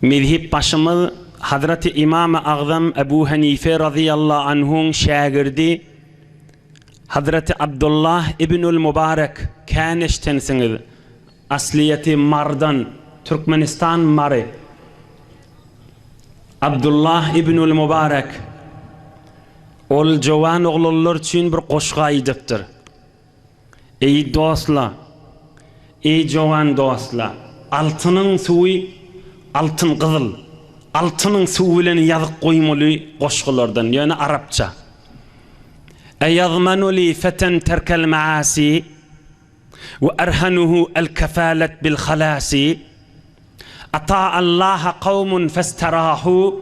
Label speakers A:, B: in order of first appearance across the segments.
A: Mezhep başymyz Hazreti Imamy Agzam Ebu Henife razyýallahu anhuň şägirdi Hazreti Abdullah ibnül Mubarek kän eşdensiňiz. Aslyýeti Marydan, Türkmenistan Mary. Abdullah ibnül Mubarek ol jowan oglanlar üçin bir goşgy aýdypdyr. Eý dostla, eý jowan dostla, altynyň suwy altyn gyzyl, altynyň suwy bilen ýazyp goýmaly goşgulardan, ýöne arapça. Eýazmanu li feten terkel maasi we erhanuhu el kefalet bil halasi Ata Allaha kawmun festerahu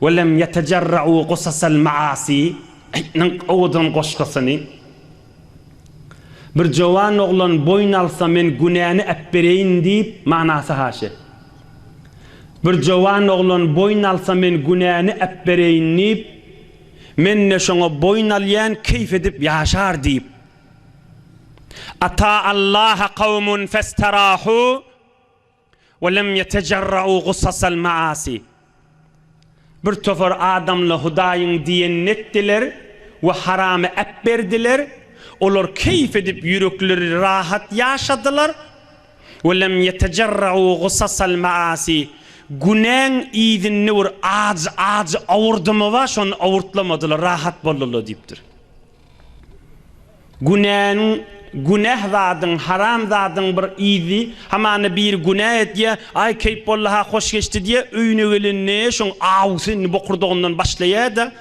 A: we lem ýetejerra'u gusasal maasi Nyň owadan goşgusyny Bir jowan oglan boýun alsa men günäni äpbereýin diýip manasy haşy. Bir jowan oglan boýun alsa men günäni äpbereýin diýip men-de şoňa boýun alýan keýp edip ýaşar diýip. Ata Allaha kawmun festerahu we lem ýetejerra'u gusasal maasi. Bir topar adamla Hudaýyň diýenini etdiler we haramy äpberdiler, olar keýp edip ýürekleri rahat ýaşadylar, we lem ýetejerra'u gusasal maasi, günäň yzynda bir ajy ajy awurdymy bar şony awurtlamadylar rahat boldular diýipdir. Günäniň, günäh zadyň, haram zadyň bir yzy, hamana biri günä edýär, aý keýp boldy-ha, hoş geçdi diýýär, öýüne gelende şoň awusy indi bokurdagyndan başlaýar-da,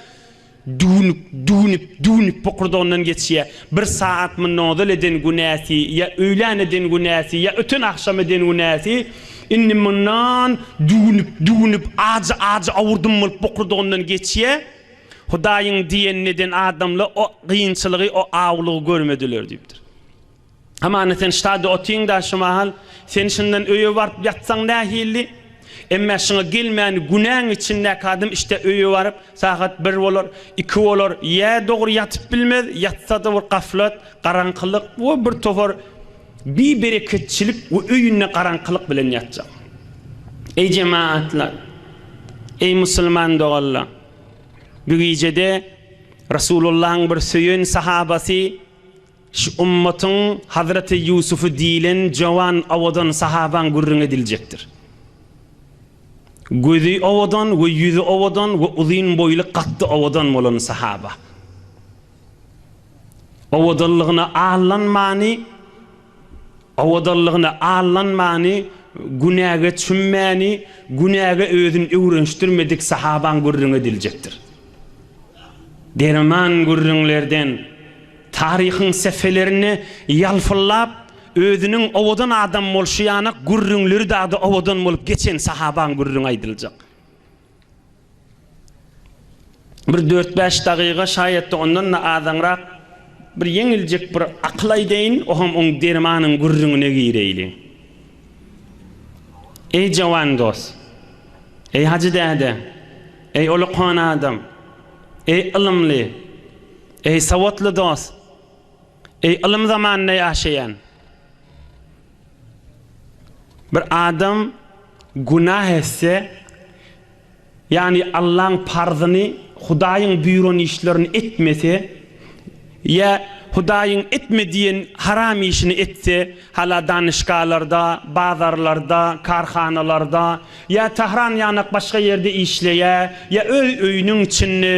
A: düwnüp, düwnüp, düwnüp bokurdagyndan geçýär. Bir sagat mundan ozal eden günäsi, ýa öýlän eden günäsi, ýa öten agşam eden günäsi indi mundan düwnüp, düwnüp, ajy-ajy awurdym bolup bokurdagyndan geçýär. Hudaýyň diýenini eden adamlar o gynçylygy, o awulygy görmediler diýipdir. Hamana sen ştada otyň-da şu mahal, sen şundan öýe baryp ýatsaň nähili? Emmä şuňa gelmän günäň içindäki adam işte öýe baryp, sagat bir bolar, iki bolar, ýa dogry ýatyp bilmez, ýatsa-da bir gaflat, garaňkylyk we bir topar bibereketçilik we öýünde garaňkylyk bilen ýatjak. Eý jemagatlar! Eý musulman doganlar! Bu gijede Resulullahyň bir söýen sahabasy, şu ummatyň Hazreti Ýusufy diýlen jowan owadan sahabaň gürrüňi ediljekdir. Gözi owadan we ýüzi owadan we uzyn boýly katdy owadan bolan sahaba. Owadanlygyna aldanmany Owadanlygyna aldanmany, günäge çümmäni, günäge özüni öwrenişdirmedik sahabaň gürrüňi ediljekdir. Derman gürrüňlerden, taryhyň sähfelerinde ýalpyldap, özüniň owadan adam bolşy ýanak gürrüňleri dagda owadan bolup geçen sahabaň gürrüňi aýdyljak. Bir dört-bäş dagyga, şaýat-da ondan-da azaňrak bir ýeňiljek bir akyl aýdaýyn, oňam oň dermanyň gürrüňine gireýli. Eý, jawan dost! Eý, hajy däde! Eý, ullakan adam! Eý, ylymly! Eý, sowatly dost! Eý, ylym zamanynda ýaşaýan! Bir adam günah etse, ýagny Allaň parzyny, Hudaýyň buýran işlerini etmese, ýa Hudaýyň etme diýen haram işini etse, hala danyşgalarda, bazarlarda, karhanalarda, ýa Tahran ýanak başga ýerde işleýä, ýa öz öýüniň içinde,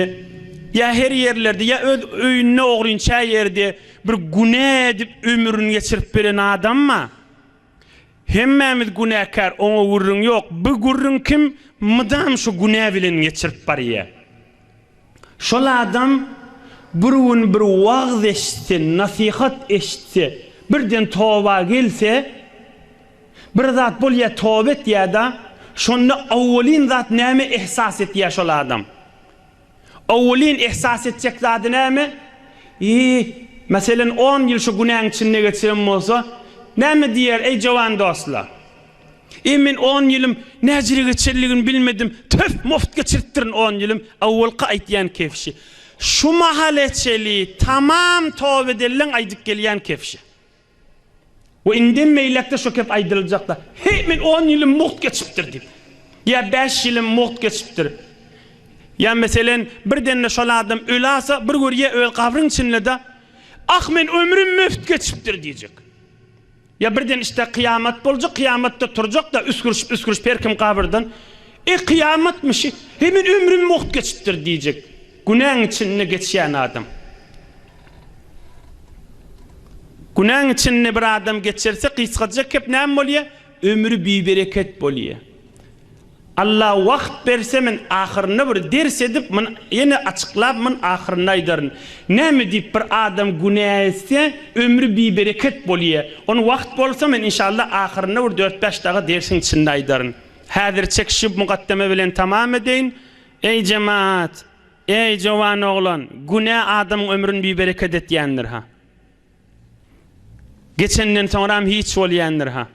A: ýa her ýerlerde, ýa öz öýünde ogrynça ýerde bir günä edip ömrüni geçirip beren adamma? Hemmämiz günäkär, oňa gürrüň ýok. Bu gürrüň kim mydam şu günä bilen geçirip barýa. Şol adam bir gün bir wagyz eşitse, nasihat eşitse, birden toba gelse, bir zat bolýa toba etýä-da, şonda awwalyn zat näme ehsas etýä şol adam? Owwelin ehsas etjek zady näme? I, meselen, on ýyl şu günäň içinde geçiren bolsa, näme diýer, Eý, jowan dostlar! E, men on ýylym näjire geçenligini bilmedim, töf, muft geçiripdirin on ýylym, owwelki aýtýan kefşi. Şu mahala çeli tamam toba edenleň aýdyp gelýän kefşi. We indem beýlekde şo kep aýdyljakda, Heý, men on ýylym mugt geçipdir diýip. Ýa bäş ýylam mugt geçipdir. Ýa meselen, birden-de şol adam ölasa, bir görýä öz gabryň içinde-de, Ah, men ömrüm möft geçipdir diýjek. Ýa birden işte kyýamat boljak, kyýamatda turjak-da, üsgürişip-üsgürişip her kim gabyrdan, E, kyýamatmyş, he men ömrüm mugt geçipdir diýjek. Günäň içinde geçýän adam. Günäň içinde bir adam geçirse, gysgajak gep näme bolýar? Ömri bibereket bolýar. Alla wagt berse men ahyrynda bir ders edip myn ýene açyklap myn ahyrynda aýdaryn. Näme diýip bir adam günä etse ömri bibereket bolýa. Ony wagt bolsa men inşallah ahyrynda bir dört-bäş dagy dersiň içinde aýdaryn. Häzirçek şu mugaddeme bilen tamam edeýin. Eý jemaat! Eý jowan oglan! Günä adamyň ömrüni bibereket etýändir ha. Geçenden soňram hiç bolýandyr ha.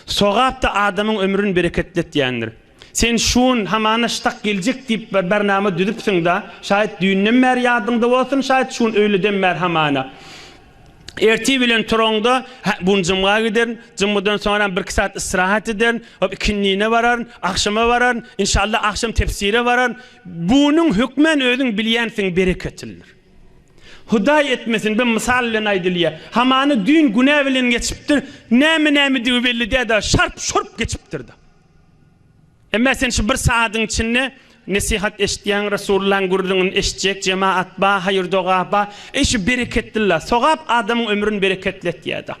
A: Sogap-da adamyň ömrüni bereketletýändir. Sen şun hamana ştak geljek diýip bir bernama düzüpsiň-da, şaýat düýnden bäri ýadyňda bolsun, şaýat şun öýleden bäri hamana. Ertir bilen turaňda, hä, bu gün jymga giderin, jymgadan soňram birki saat istirahat ederin, hop ikindine bararyn, agşama bararyn, inşallah agşam tefsire bararyn. Bunuň hökmän özüň bilýänsiň bereketlidir. Hudaý etmesin, bir mysal bilen aýdylýar. Hamany düýn günä bilen geçipdir, näme-nämedigi belli däl-de, şarp-şurp geçipdir-de. Emma sen şu bir sagadyň içinde nesihat eşitýäň, Resulullahyň gürrüňini eşitjek, jemaat ba, haýyr-doga ba. Eý, şu bereketli-la, sogap adamyň ömrüni bereketletýär-de.